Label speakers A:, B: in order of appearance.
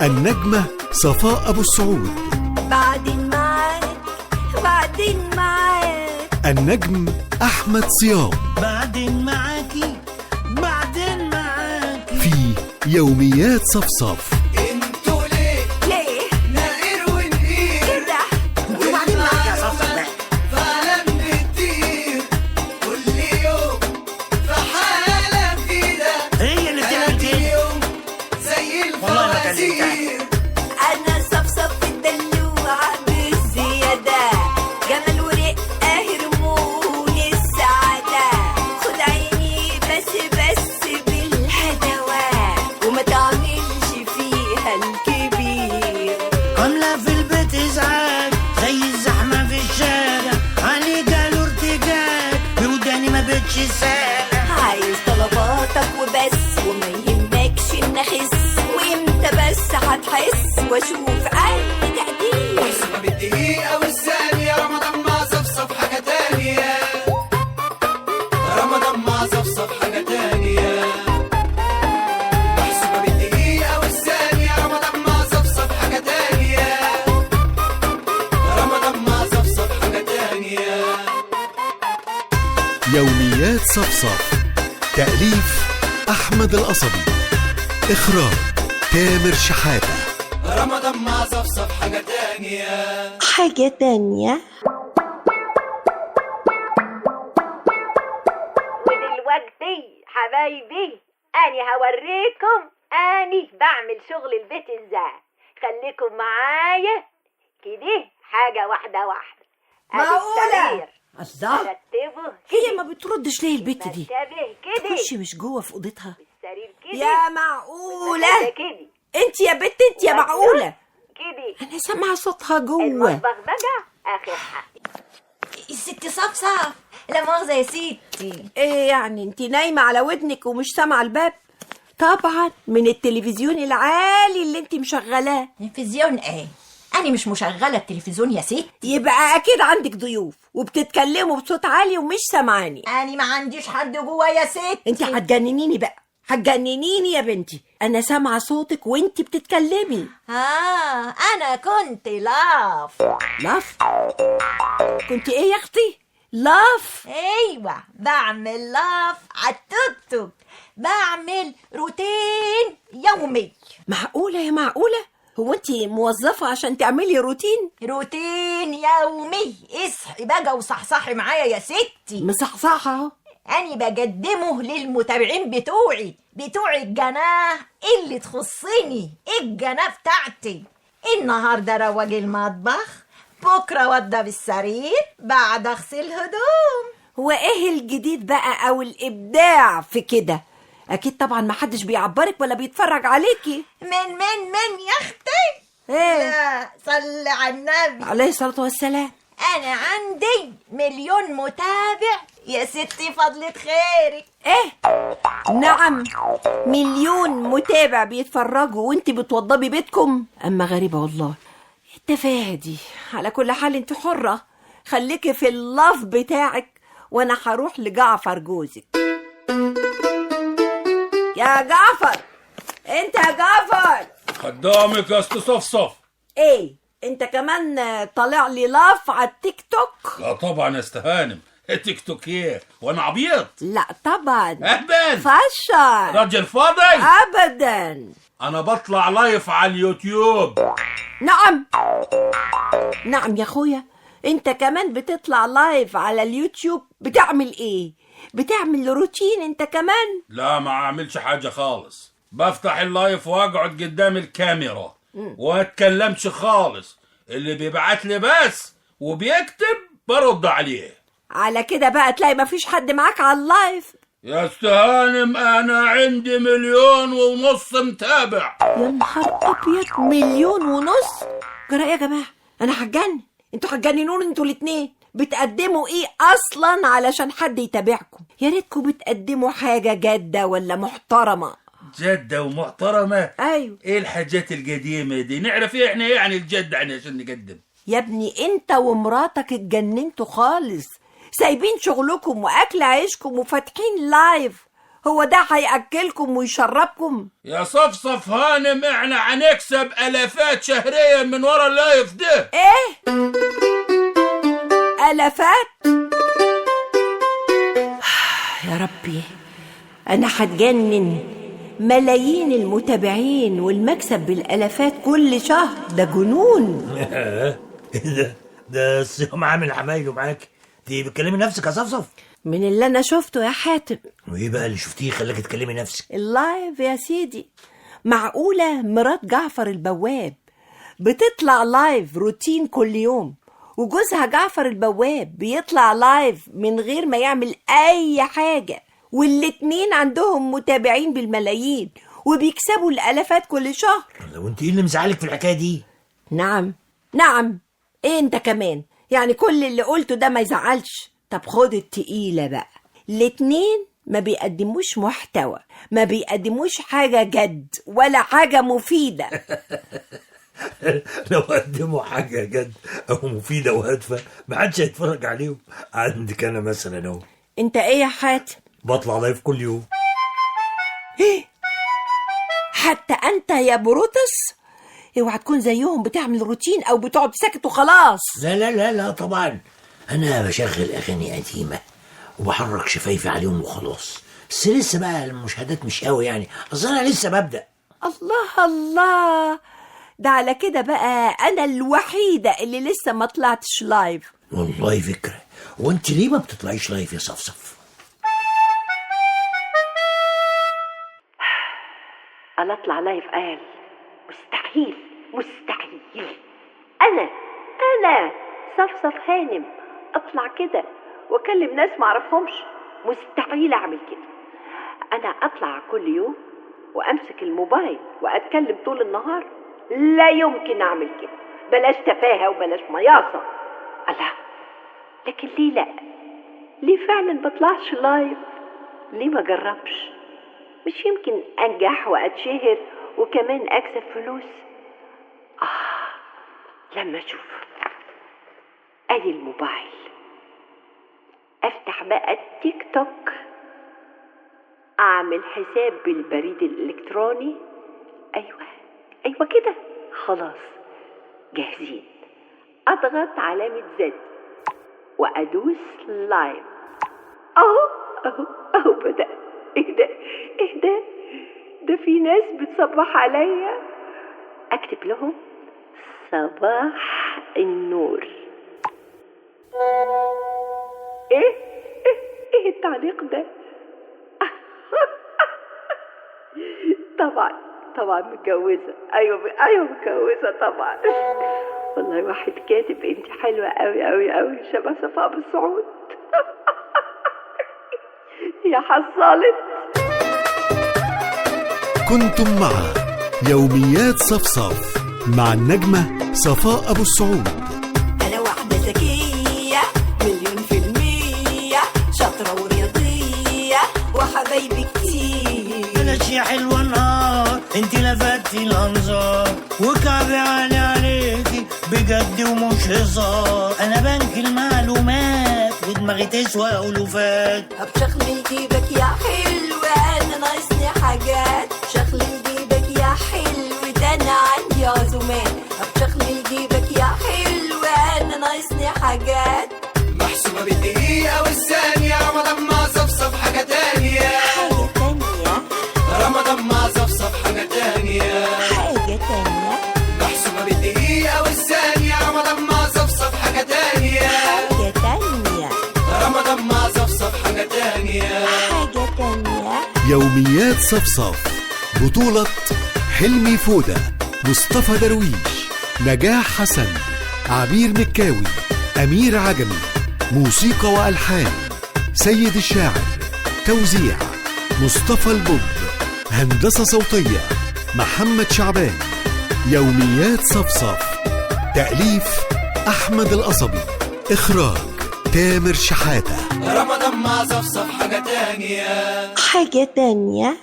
A: النجمة صفاء أبو السعود.
B: بعدين معاك بعدين معاك.
A: النجم أحمد صيام.
C: بعدين معاكي بعدين معاكي.
A: في يوميات صفصف.
D: انتوا ليه
B: ليه
D: نقر ونقير
B: كده؟
C: وبعدين معاك يا صفصف بقى.
D: فعلا بتطير كل يوم في حالة جديدة.
C: هي اللي بتعمل كده.
D: اليوم زي
C: والله ما كلمتها.
D: الفوازير.
B: انا صفصف الدلوعة بالزيادة، جمال ورقة هرمون السعادة، خد عيني بس بس بالهدوى، وما تعملش فيها الكبير.
C: عاملة في البيت ازعاج زي الزحمة في الشارع، علي جاله ارتجاج بوداني ما بقتش سالة.
B: عايز طلباتك وبس، وما يهمكش ان اخس، وامتى بس هتحس واشوف اي تقدير.
D: بالدقيقة والثانية رمضان مع صفصف حاجة تانية. رمضان مع صفصف حاجة تانية. محسوبة بالدقيقة والثانية رمضان مع صفصف حاجة تانية. رمضان مع صفصف حاجة تانية.
A: يوميات صفصف، تأليف أحمد القصبي، إخراج تامر شحاتة.
D: رمضان مع صفصف حاجة تانية.
B: حاجة تانية.
E: ودلوقتي حبايبي أنا هوريكم أني بعمل شغل البيت ازاي. خليكم معايا كده حاجة واحدة واحدة. أدي
F: معقولة؟
E: السرير.
F: الله،
E: رتبه
F: هي ما بتردش ليه البت دي؟
E: مرتبه كده.
F: تخش مش جوه في اوضتها؟
E: السرير كده.
F: يا معقولة
E: كده
F: انت يا بت، انت يا معقولة،
E: كده.
F: انا سامعة صوتها جوه.
E: المطبخ بقى آخر حاجة.
G: الست صفصف، لا مؤاخذة يا ستي.
F: ايه يعني انت نايمة على ودنك ومش سامعة الباب؟ طبعا من التلفزيون العالي اللي انت مشغلاه.
G: تلفزيون ايه؟ أنا مش مشغلة التلفزيون يا ستي.
F: يبقى اكيد عندك ضيوف وبتتكلموا بصوت عالي ومش سامعاني.
G: أنا ما عنديش حد جوا يا ستي.
F: انت هتجننيني بقى، هتجننيني يا بنتي. انا سامعه صوتك وانت بتتكلمي.
G: أنا كنت لاف.
F: لاف؟ كنت ايه يا اختي؟ لاف؟
G: أيوة، بعمل لاف على التوك توك، بعمل روتين يومي.
F: معقولة يا معقولة؟ هو انت موظفة عشان تعملي روتين؟
G: روتين يومي. اصحي بقى وصحصحي معايا يا ستي.
F: مصحصحه اهو.
G: أنا بقدمه للمتابعين بتوعي، بتوع الجناح اللي تخصني، الجناح بتاعتي. النهارده روج المطبخ، بكره وضب السرير، بعد اغسل هدوم.
F: هو ايه الجديد بقى او الابداع في كده؟ اكيد طبعا ما حدش بيعبرك ولا بيتفرج عليكي.
G: من من من يا اختي؟
F: ايه؟
G: لا، صلي على النبي.
F: عليه الصلاة والسلام.
G: انا عندي 1,000,000 متابع يا ستي، فضلة خيرك.
F: ايه؟ نعم، 1,000,000 متابع بيتفرجوا وانت بتوضبي بيتكم؟ اما غريبة والله التفاهة دي. على كل حال انت حرة، خليكي في اللاف بتاعك وانا هروح لجعفر جوزك. يا جعفر، انت يا جعفر.
H: خدامك يا ست صفصف.
F: ايه انت كمان طالع لي لاف على التيك توك؟
H: لا طبعا يا ست هانم، تيك توك ايه وانا عبيط؟
F: لا طبعا.
H: اهبل؟
F: فشل.
H: راجل فاضي؟
F: ابدا.
H: انا بطلع live على اليوتيوب.
F: نعم نعم يا اخويا، انت كمان بتطلع live على اليوتيوب؟ بتعمل ايه؟ بتعمل روتين انت كمان؟
H: لا ما اعملش حاجة خالص، بفتح ال live واقعد قدام الكاميرا وما اتكلمش خالص، اللي بيبعت لي بس وبيكتب برد عليه.
F: على كده بقى تلاقي مفيش حد معاك على ال live.
H: يا ست هانم انا عندي 1.5 مليون متابع.
F: يا نهار ابيض، 1.5 مليون؟ جرى ايه يا جماعة؟ انا هتجنن، انتوا هتجننوني انتوا الاتنين. بتقدموا ايه اصلا علشان حد يتابعكم؟ يا ريتكم بتقدموا حاجة جاده ولا محترمه.
H: جاده ومحترمه؟
F: ايوه.
H: ايه الحاجات القديمة دي؟ نعرف ايه احنا يعني الجد يعني عشان نقدم؟
F: يا ابني انت ومراتك اتجننتوا خالص، سايبين شغلكم واكل عيشكم وفاتحين live. هو ده هيأكلكم ويشربكم؟
H: يا صفصف هانم، احنا هنكسب الافات شهريا من ورا ال live ده.
F: ايه؟ الافات؟ يا ربي انا هتجنن. ملايين المتابعين والمكسب بالالافات كل شهر، ده جنون.
C: ايه ده الصيام عامل عمايله معاك. دي بتكلمي نفسك يا صفصف؟
F: من اللي انا شفته يا حاتم.
C: وايه بقى اللي شفتيه خلاك تكلمي نفسك؟
F: ال live يا سيدي. معقولة مرات جعفر البواب بتطلع live روتين كل يوم، وجوزها جعفر البواب بيطلع live من غير ما يعمل اي حاجة، والاتنين عندهم متابعين بالملايين وبيكسبوا الالافات كل شهر.
C: لو انت ايه اللي مزعلك في الحكاية دي؟
F: نعم نعم، ايه انت كمان؟ يعني كل اللي قلته ده ما يزعلش؟ طب خد التقيلة بقى، الاتنين ما بيقدموش محتوى، ما بيقدموش حاجة جد ولا حاجة مفيدة.
C: لو قدموا حاجة جد أو مفيدة وهادفة ما حدش هيتفرج عليهم. عندك أنا مثلا أهو.
F: أنت إيه يا حاتم؟
C: بطلع live كل يوم.
F: إيه؟ حتى أنت يا بروتس؟ اوعى تكون زيهم بتعمل روتين أو بتقعد ساكت وخلاص.
C: لا لا لا لا طبعا، أنا بشغل أغاني قديمة وبحرك شفايفي عليهم وخلاص. بس لسه بقى المشاهدات مش قوي يعني، أصل أنا لسه ببدأ.
F: الله الله، ده على كده بقى أنا الوحيدة اللي لسه ما طلعتش live.
C: والله فكرة، وأنت ليه ما بتطلعيش live يا صفصف؟
F: أنا أطلع live؟ قال مستحيل مستحيل. أنا صفصف هانم أطلع كده وأكلم ناس معرفهمش؟ مستحيل أعمل كده. أنا أطلع كل يوم وأمسك الموبايل وأتكلم طول النهار؟ لا يمكن أعمل كده. بلاش تفاهة وبلاش مياصة. الله، لكن ليه لا؟ ليه فعلا بطلعش live؟ ليه ما جربش؟ مش يمكن أنجح وأتشهر وكمان أكسب فلوس؟ لما أشوف. أدي الموبايل، أفتح بقى التيك توك، أعمل حساب بالبريد الإلكتروني. أيوة كده، خلاص جاهزين. أضغط علامة زد وأدوس live. أهو بدأ. إيه ده إيه ده؟ ده في ناس بتصبح عليا. أكتب لهم صباح النور. إيه إيه التعليق ده؟ طبعا متجوزة. أيوة متجوزة طبعا. والله واحد كاتب انت حلوة قوي قوي قوي شبه صفاء بالسعود. يا حصلت.
A: كنتم مع يوميات صفصف مع النجمة صفاء أبو السعود.
B: أنا واحدة ذكية 1,000,000% شاطرة ورياضية وحبايبي كتير.
C: بلاش يا حلوة نهار، انت لفتي الأنظار وكعبي عالي عليكي بجد ومش هزار. أنا بنك المعلومات ودماغي تسوى ألوفات.
B: طب شغلي جيبك يا حلو، أنا ناقصني حاجات. شغلي جيبك يا حلو، ده أنا عندي عزومات. طب شغلي جيبك يا حلو، أنا ناقصني حاجات.
D: محسوبة بالدقيقة والثانية، رمضان مع صفصف حاجة تانية.
B: حاجة تانية.
D: رمضان مع صفصف حاجة تانية.
B: حاجة تانية.
D: محسوبة بالدقيقة والثانية، رمضان مع صفصف حاجة تانية.
B: حاجة تانية.
D: رمضان مع صفصف حاجة تانية.
B: حاجة تانية.
A: يوميات صفصف، بطولة حلمي فودة، مصطفى درويش، نجاح حسن، عبير مكاوي، أمير عجمي، موسيقى وألحان سيد الشاعر، توزيع مصطفى البوب، هندسة صوتية محمد شعبان. يوميات صفصف، تأليف أحمد القصبي، إخراج تامر شحاتة.
D: رمضان مع صفصف حاجة تانية.
F: حاجة تانية.